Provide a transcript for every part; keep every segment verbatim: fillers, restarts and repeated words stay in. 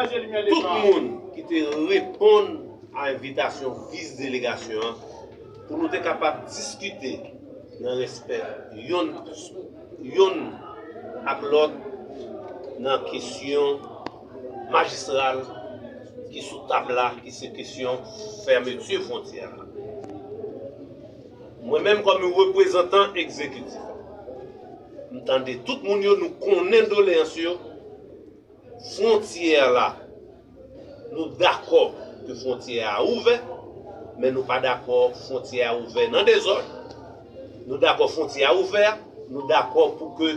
tout moun ki te reponn a envitasyon vis delegasyon an pou nou te kapab diskite nan respè yonn yonn ak lòt nan kesyon majistral ki sou tab la, ki se kesyon fèmeti fwontyè a. Mwen menm kòm reprezantan egzekitif, m tande tout moun yo, nou konnen doleyans yo. Fwontyè la, nou dakò ke fwontyè a ouvè, men nou pa dakò fwontyè a ouvè nan dezòd. Nou dakò fwontyè a ouvè, nou dakò pou ke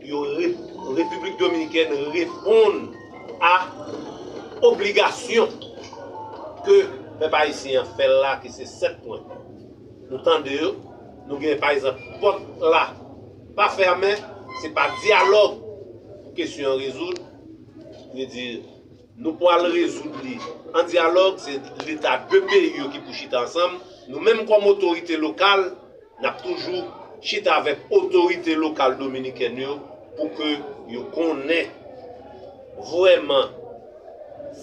yo re- Repiblik Dominikèn reponn a obligasyon ke pèp ayisyen an fè l la, ki se sèt pwen. Nou tande yo, nou gen pa egzanp pòt la pa fèmen, se pa dyalòg pou kesyon an rezoud. Vle di, nou pral rezoud li an dyalòg, se leta de peyi yo ki pou chita ansanm. Nou menm kòm otorite lokal, n ap toujou chita avèk otorite lokal dominikèn yo pou ke yo konnen vrèman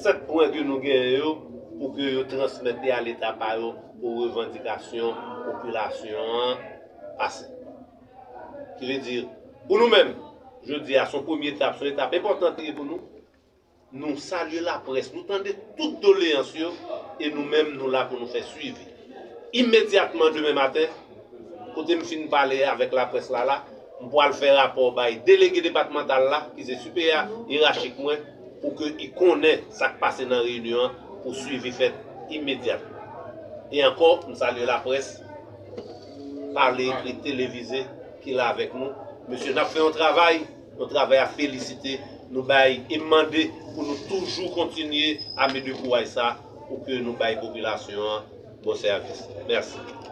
sèt pwen ke nou genyen yo, pou ke yo transmèt li a leta pa yo pou revandikasyon popilasyon an pase. Ki vle di, pou nou menm, jodi a se yon premye etap, se yon etap enpòtan li ye pou nou. Nou salye laprès, nou tande tout doleyans yo, e nou menm nou la pou nou fè swivi. Imedyatman demen maten, kote m fin pale avèk laprès la la, m pral fè rapò bay delege depatmantal la, ki se siperyè yerachik mwen, pou ke i konnen sa k pase nan reyinyon an, pou swivi fèt imedyatman. E ankò, m salye laprès, pale, ekri, televize, ki la avèk nou. Mesye, n ap fè yon travay, yon travay a felisite. Nou bay e mande pou nou toujou kontinye ame de kouraj sa pou ke nou bay popilasyon an bon sèvis. Mèsi.